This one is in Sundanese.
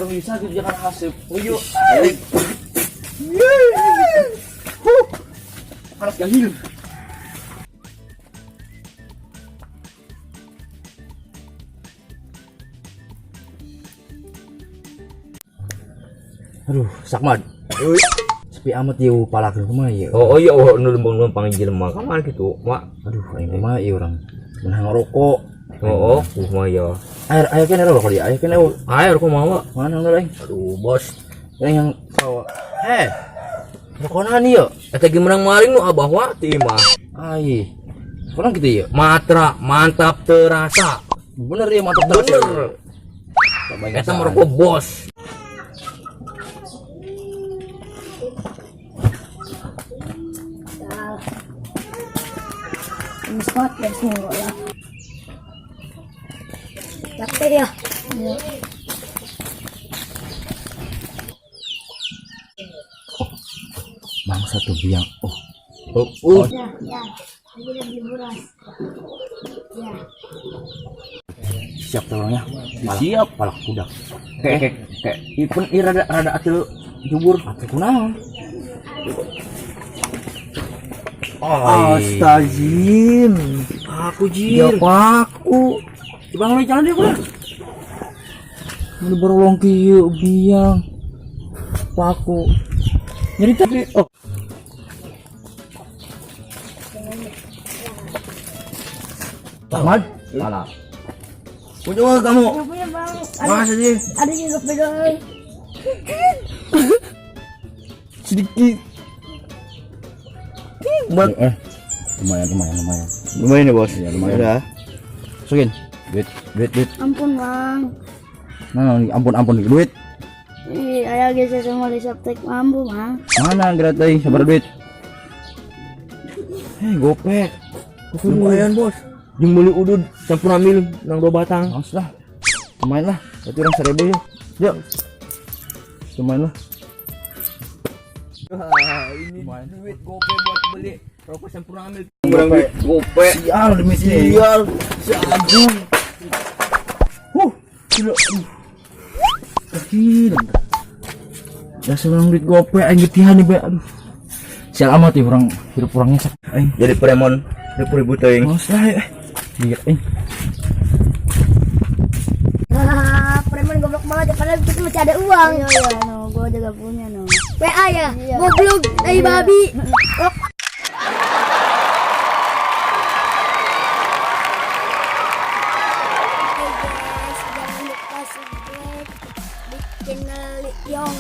Bisa gitu jangan haseup. Uyuh. Huh. Panas jahil. Aduh, Sakmad. Uy. Sepi amat ieu palakeun kumaha ieu. Oh, oh iya, oh, nu lembang-lembang jelema ka mana gitu, Mak. Aduh, aing kumaha ieu urang. Meunang ngarokok. Oh, oh, kumaha ya. Air air kene rokok dia, air kene. Air kumaha, Mak? Mana enggak aing? Aduh, bos. Aing yang bawa. Eh. Rokonan ieu. Eta ge menang maling nu abah wa ti imah. Ai. Kurang gitu ya. Matra mantap terasa. Bener ya mantap terasa. Bener. Eta merokok bos. Ini squat ya seminggu ya. Capek ya. Iya. Bangsa tuh biang. Oh. Oh, oh. Ya, ya. Lagi udah beli beras. Ya. Siap tolongnya. Siap. Palak kuda. Kayak kayak ipun ieu rada rada atuh jubur. Atuh kunaon? Astagfirullah. Aku jir. Ya paku. Bang lu jalan dia kuda. Ini berolong kieu biang. Paku. Nyeri tadi. Oh. Ahmad. Salah. Punya kamu. Nggak punya bang. Ada, Masa sih? ada juga pegang. Sedikit. Buat Lumayan lumayan lumayan. lumayan ya bos. Ya, lumayan. Udah. Masukin. Duit, duit, duit. Ampun bang. Nah, ampun ampun duit. Ih, ayah geser semua di septek mampu bang. Mana gerak tadi sabar duit. Hei, gopek. Lumayan bos. Jeung meuli udud campur ambil nang dua batang. Males lah. Lumayan lah. Berarti orang 1000 ya. Yuk. Lumayan lah. Wah, ini duit gope buat beli rokok sempurna ambil. Gope. Gope. Sial demi sini. Sial, si Agung. Huh, gila. Gila. Dasar orang duit gope aing getihan nih, Be. Aduh. Sial amat ya orang hidup orangnya sak aing. Jadi preman 20.000 teuing. Males lah ya. Gila aing. Hahaha, preman goblok banget ya, padahal kita masih ada uang. Iya, iya, no, gua juga punya no. WA ya, goblok, tai babi. Oh. Hey guys, jangan lupa subscribe di channel Yong.